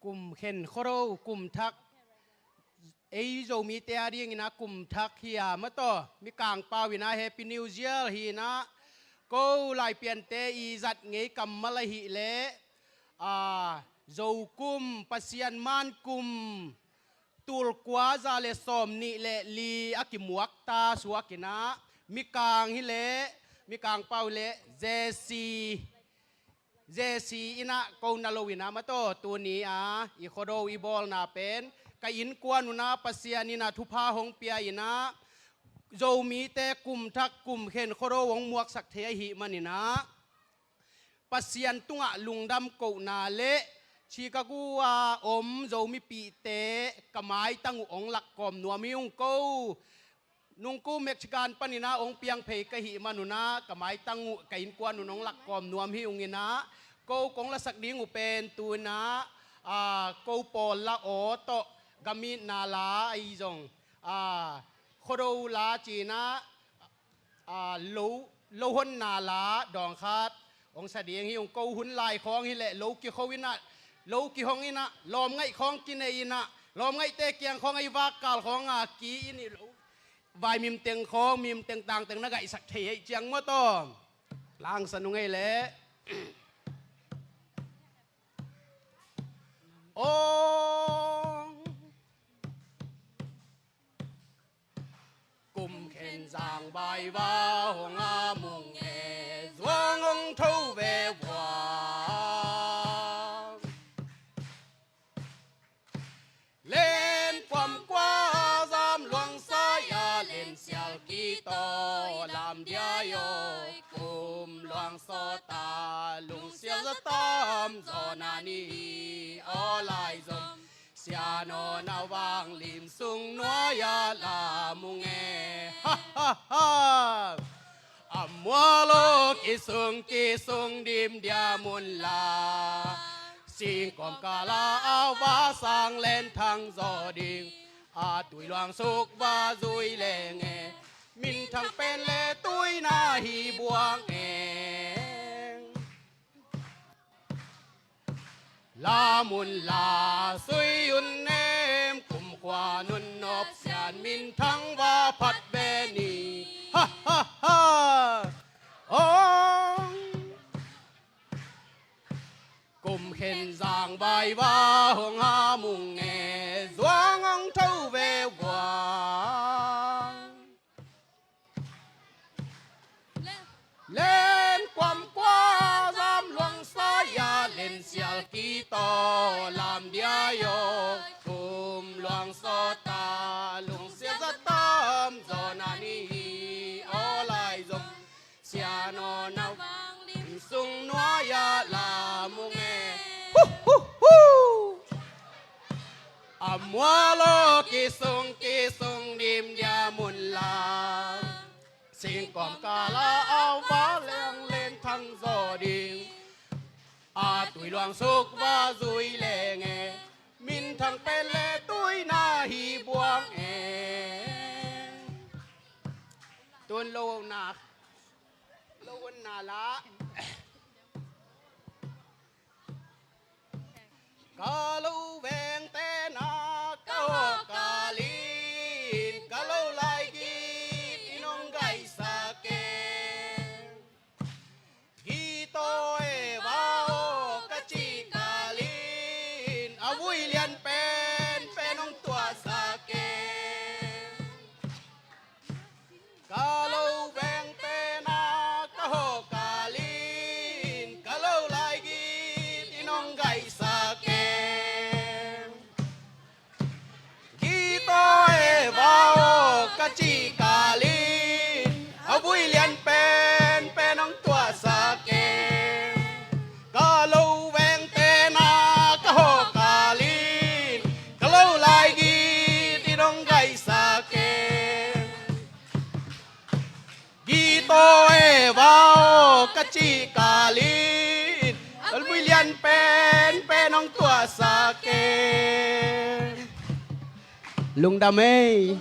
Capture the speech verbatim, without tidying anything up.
Kum khen khuado, kum thak, ei Zomite a dingin ah kum thak hi a, mataw, Mikang pau in ah Happy New Year hi in ah, ko Laipiante i zat ngei kammal ahih leh, a, Zo kum, Pasian man kum, tul kua za le sawm nih le li a kimuak ta suak in ah, Mikang hi leh, Mikang pau hi leh, J C, J C in ah ko na lo in ah, mataw, tuni a i khuado i bawlna pen ka innkuan un ah Pasian in ah thupha hong pia in ah, Zomite kum thak kum khen khuado hong muaksak thei ahih manin ah, Pasian tungah lungdam kohna le Chicago a om Zomipihte ka maitang uh hong lakkawm nuam hi ung ko. Nungku Mexican panin ah hong piang phei ka hih man un ah, ka maitang uh, ka innkuan un hong lakkawm nuam hi ung in ah, ko kong lasak ding uh pen tu in ah, a, ko pawl la aw tawh, gamitna la ahi zong, a, khuado la ci in ah, a, lo, lo honna la dawng khat hong sa ding hi ung ko. Hun lai khawng hi leh lo kikho in ah, lo kihong in ah, lawmngaih khawng kinei in ah, lawmngaihte kiang khawng a i vakkal khawng a ki in i lo, vaimim teng khawng, mim teng tang teng na gaihsak thei ahih ciang, mataw, langsan ung ei leh. Ong. Kum khen zang vaiva hong a mung e, zuang hong tho ve vua. Len kuam kua zam luang sai a, len sial kitaw lam dia oi, kum luang sawta lungsial za tam zaw na ni aw lai zong. Sian aw na vang lim sung nuai-ah la mung e. Ha, ha, ha. A mual aw kisung kisung dim dia mun la. Singkawm kala a va sang len thang zaw ding. A tui luang suk va zui leng e. Minthang pen le tui na hi buang e. La mun la sui un nem, kumkhua nun nop sian minthang va phat ve ni. Ha, ha, ha. Ong. Kum khen zang vaiva hong a mung e, zuang hong tho ve vua. Len kuam kua zam luang sai a, len sial kitaw lam dia oi, kum luang sawta lungsial za tam zaw na ni aw lai zong. Sian aw na vang lim sung nuai-ah la mung e. Hu, hu, hu. A mual aw kisung kisung dim dia mun la. Singkawm kala a va sang len thang zaw ding. A tui luang suk va zui leng e. Minthang pen le tui na hi buang e. Tun lo na, lo na la. Ka lo vengte na ka hawh kalin, ka lo lai git in hong gaihsak e. Gitaw e va aw ka cih kalin, a vui lian penpen hong tuahsak e. Ka lo vengte na ka hawh kalin, ka lo lai git in hong gaihsak e. Gitaw e va aw ka cih kalin, a vui lian penpen hong tuahsak e. Ka lo vengte na ka hawh kalin, ka lo lai git in hong gaihsak e. Gitaw e va aw ka cih kalin, a vui lian penpen hong tuahsak e. Lungdam ei.